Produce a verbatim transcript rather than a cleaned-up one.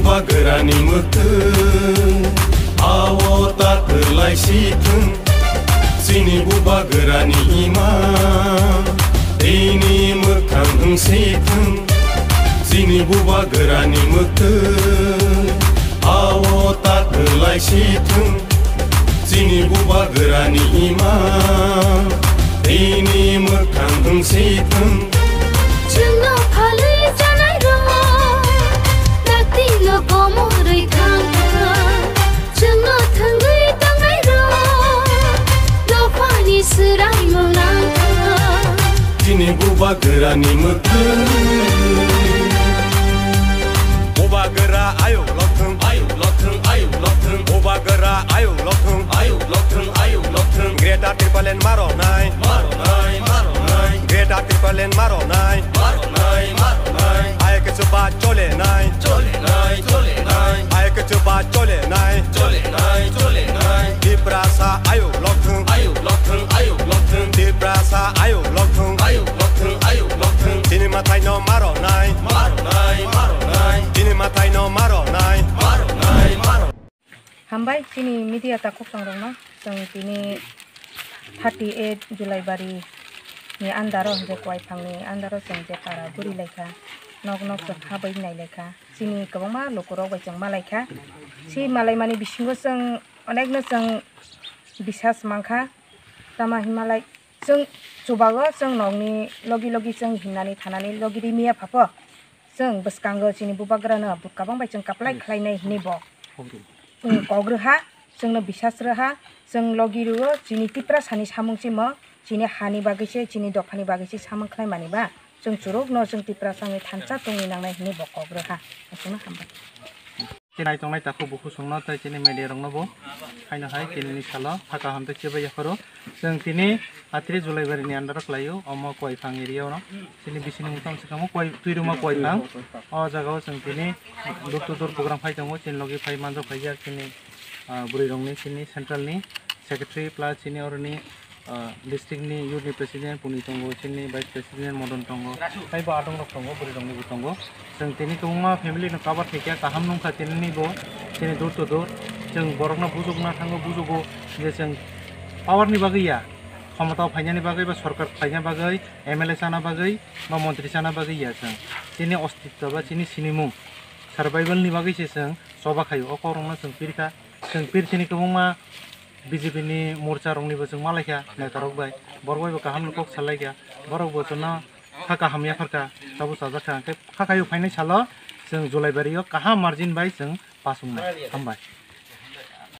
Bubagrani mwktwng, ao ta kwlai si thwng. Chini bubagrani ima, tini mwkhang wng si thwng. Chini bubagrani mwktwng, ao ta kwlai si thwng. Chini bubagrani ima, tini mwkhang wng si thwng. Chwngno phalwi chanai rok, dakti no komorwi thang thang. Chwngno thwngwi tongnai rok, dophani swraimung nang thang. Chini bubagrani mwktwng. Bubagra ayuk lokthwng, ayuk lokthwng, ayuk lokthwng. Bubagra ayuk lokthwng, ayuk lokthwng, ayuk lokthwng. Greater Tipraland maronai, maronai, maronai. Greater Tipraland maronai, maronai, maronai. Ayuk chuba cholenai, cholenai, cholenai. Ayuk chuba cholenai, cholenai, cholenai. Tiprasa ayuk lokthwng, ayuk lokthwng, ayuk lokthwng. Tiprasa ayuk lokthwng, ayuk lokthwng, ayuk lokthwng. Chini mathai no maronai, maronai, maronai. Chini mathai no maronai, maronai, maronai. Hambai chini media takhuk chongrokno, chwng tini thirty eight Julaibari ni andaro, je Koiphang ni andaro chwng je para guri laikha, nok nok chwng habwi nai laikha, chini kwbangma lukurok bai chwng malaikha. Si malaimani bisingo chwng onekno chwng bisas mankha, tamo hinmalai chwng chubago chwng nokni logi logi chwng himnani thanani logi rimya phapo. Chwng bwskango chini bubagrano kabang bai chwng kaplai khlainai hinwi bo, chwng kok rwha, chwngno bisas rwha, chwng logi rwo, chini Tiprasani samung simo, chini hani bagwi se, chini dophani bagwi se samung khlaimani ba, chwng churukno chwng Tiprasa wngwi thansa tongwi nangnai hinwi bo kok rwha. Aswkno hambai. Chini naitongnai takhuk bukhuk chwngno tei chini media rokno bo haino hai tinini salo hakha hamtwi chebaiya phuru chwng tini atri Julaibari ni andaro khlaio, omo Koiphang area o no. Chini bisini mungtang se tamo Koi, Twiruma Koiphang. O jaga o chwng tini door to door program khai tongo, chini logi phai manjak phaijak chini, ah, bwrwi rokni chini central ni secretary plus chini oroni, ah, district ni youth ni president Puni tongo, chini vice president Modon tongo, tei bo adong rok tongo, bwrwi rokni bo tongo. Chwng tini kwbangma family no cover khaikha, kaham nungkha tinini bo, chini door to door. Chwng borokno bujukna thango, bujugo je chwng power ni bagwi ya, khomotao phainani bagwi ba sorkar khlaina bagwi, M L A chana bagwi ba montri chana bagwi ya chwng. Chini ostitto ba chini sinimung, survival ni bagwi se chwng choba khaio, o kokrokno chwng pirkha. Chwng pir chini kwbangma B J P ni morcha rokni bo chwng malaikha, neta rok bai, borok bai bo kaham no kok salaikha, borok bo chwngno kha kaham yapharkha, tabuk chajakha, hwnkhe kha khaio phainai salo chwng Julaibari o kaham margin bai chwng pass wngnai. Hambai.